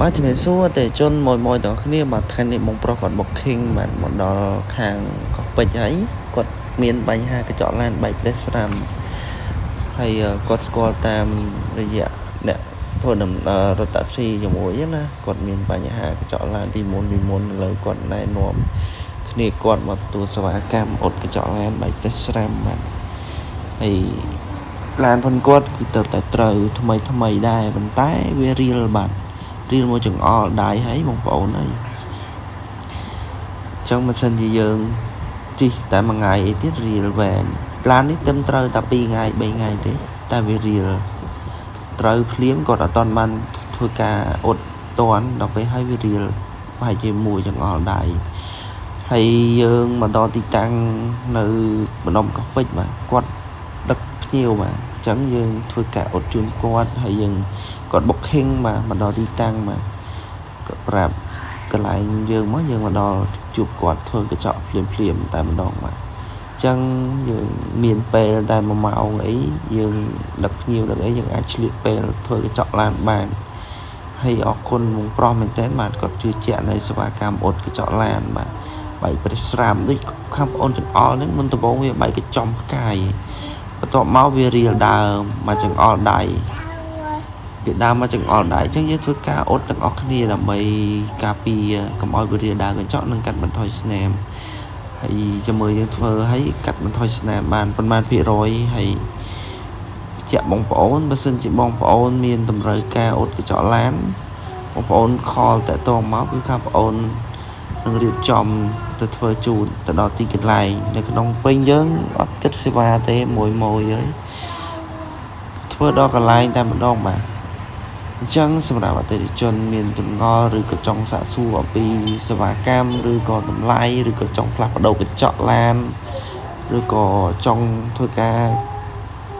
បាទជំរាបសួរអតិថិជនមួយមួយទាំងអស់គ្នាបាទថ្ងៃនេះបងប្រុសគាត់ booking បាទមកដល់ខាងកោះពេជ្រហើយគាត់មានបញ្ហាកញ្ចក់ឡានបែកប្រេះស្រាំហើយគាត់ស្គាល់តាមរយៈអ្នកធ្វើដំណើររត់តាក់ស៊ីជាមួយណាគាត់មានបញ្ហាកញ្ចក់ឡានពីមុនពីមុនឥឡូវគាត់ណែនាំគ្នាគាត់មកទទួលសេវាកម្មអ៊ុតកញ្ចក់ឡានបែកប្រេះស្រាំបាទហើយឡានផងគាត់គឺទៅតែត្រូវថ្មីថ្មីដែរប៉ុន្តែវារៀលបាទរៀលមួយចង្អុលដៃហើយបងប្អូនហើយអញ្ចឹងបើសិនជាយើងជិះតែមួយថ្ងៃអីទៀតរៀលវែងឡាននេះទឹមត្រូវតែ2ថ្ងៃ3ថ្ងៃទេតែវារៀលត្រូវភ្លាមគាត់អត់ទាន់បានធ្វើការអ៊ុតតាន់ដល់ពេលហើយវារៀលប្រហែលជាមួយចង្អុលដៃហើយយើងមកដល់ទីតាំងនៅម្ដុំកោះពេជ្របាទគាត់ដឹកភ្ញៀវបាទអញ្ចឹងយើងធ្វើការអ៊ុតជូនគាត់ហើយយើងគាត់ booking បាទមកដល់ទីតាំងបាទគាត់ប្រាប់កន្លែងយើងមកយើងមកដល់ជួបគាត់ធ្វើកញ្ចក់ភ្លាមភ្លាមតែម្ដងបាទអញ្ចឹងយើងមានពេលតែ1ម៉ោងអីយើងដឹកភ្ញៀវដឹកអីយើងអាចឆ្លៀតពេលធ្វើកញ្ចក់ឡានបានហើយអរគុណបងប្រុសមែនតើបាទគាត់ជឿជាក់នៅសេវាកម្មអ៊ុតកញ្ចក់ឡានបាទបែកប្រេះស្រាមដូចខាងប្អូនចង្អុលហ្នឹងមុនដំបូងវាបែកកញ្ចំផ្កាយបន្ទាប់មកវារៀលដើមមកចង្អុលដៃវាដើមមកចង្អុលដៃអញ្ចឹងយើងធ្វើការអ៊ុតទាំងអស់គ្នាដើម្បីការពារកុំឲ្យវារៀលដើមកញ្ចក់និងកាត់បន្ថយស្នាមហើយជាមួយយើងធ្វើឲ្យកាត់បន្ថយស្នាមបានប៉ុន្មានភាគរយហើយជាក់បងប្អូនបើសិនជាបងប្អូនមានតម្រូវការអ៊ុតកញ្ចក់ឡានបងប្អូន call តាក់ទងមកគឺខាងបងប្អូននឹងរៀបចំទៅធ្វើជូនទៅដល់ទីកន្លែងនៅក្នុងពេញយើងអត់គិតសេវាទេមួយមួយហើយធ្វើដល់កន្លែងតែម្ដងបាទអញ្ចឹងសម្រាប់អតិថិជនមានចម្ងល់ឬក៏ចង់សាកសួរអំពីសេវាកម្មឬក៏តម្លៃឬក៏ចង់ផ្លាស់ប្ដូរកញ្ចក់ឡានឬក៏ចង់ធ្វើការ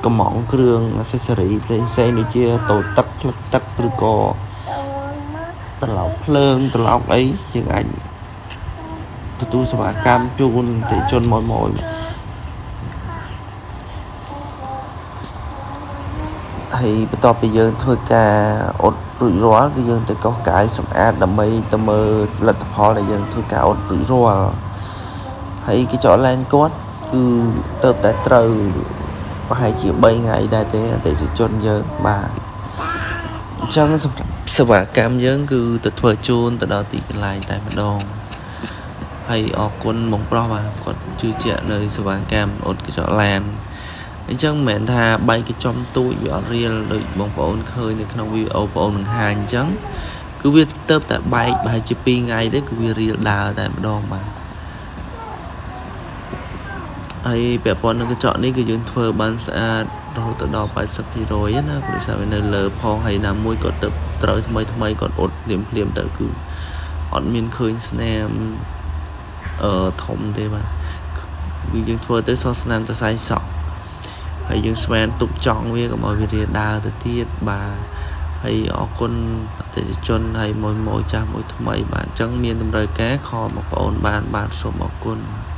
កម្មង់គ្រឿង accessory ផ្សេងផ្សេងដូចជាតូទឹកផ្លិតទឹកឬក៏ត្រឡោកភ្លើងត្រឡោកអីយើងអាចទទួលសេវាកម្មជូនអតិថិជនមួយមួយហើយបន្ទាប់ពីយើងធ្វើការអ៊ុតរួចរាល់គឺយើងទៅកោសកាយសម្អាតដើម្បីទៅមើលលទ្ធផលដែលយើងធ្វើការអ៊ុតរួចរាល់ហើយកញ្ចក់ឡានគាត់គឺទៅតែត្រូវប្រហែលជា3ថ្ងៃដែរទេអតិថិជនយើងបាទអញ្ចឹងសម្រាប់សេវាកម្មយើងគឺទៅធ្វើជូនទៅដល់ទីកន្លែងតែម្ដងហើយអរគុណបងប្រុសបាទគាត់ជឿជាក់នៅសេវាកម្មអ៊ុតកញ្ចក់ឡានអញ្ចឹងមិនមែនថាបែកកញ្ចំទូចវាអត់រៀលដូចបងប្អូនឃើញនៅក្នុងវីដេអូបងប្អូនបង្ហាញអញ្ចឹងគឺវាទៅតែបែកប្រហែលជា2ថ្ងៃទេគឺវារៀលដើរតែម្ដងបាទហើយពាក់ព័ន្ធនឹងកញ្ចក់នេះគឺយើងធ្វើបានស្អាតរហូតទៅដល់80%ណាព្រោះសារវានៅលើផងហើយណាមួយក៏ទៅត្រូវថ្មីថ្មីគាត់អ៊ុតភ្លាមភ្លាមទៅគឺអត់មានឃើញស្នាមអឺធំទេបាទគឺយើងធ្វើទៅសោះស្នាមទៅសៃសក់ហើយយើងស្មានទុកចង់វាកុំឲ្យវារាដើរទៅទៀតបាទហើយអរគុណអតិថិជនហើយមួយមួយចាស់មួយថ្មីបាទអញ្ចឹងមានតម្រូវការខលបងប្អូនបានបាទសូមអរគុណ។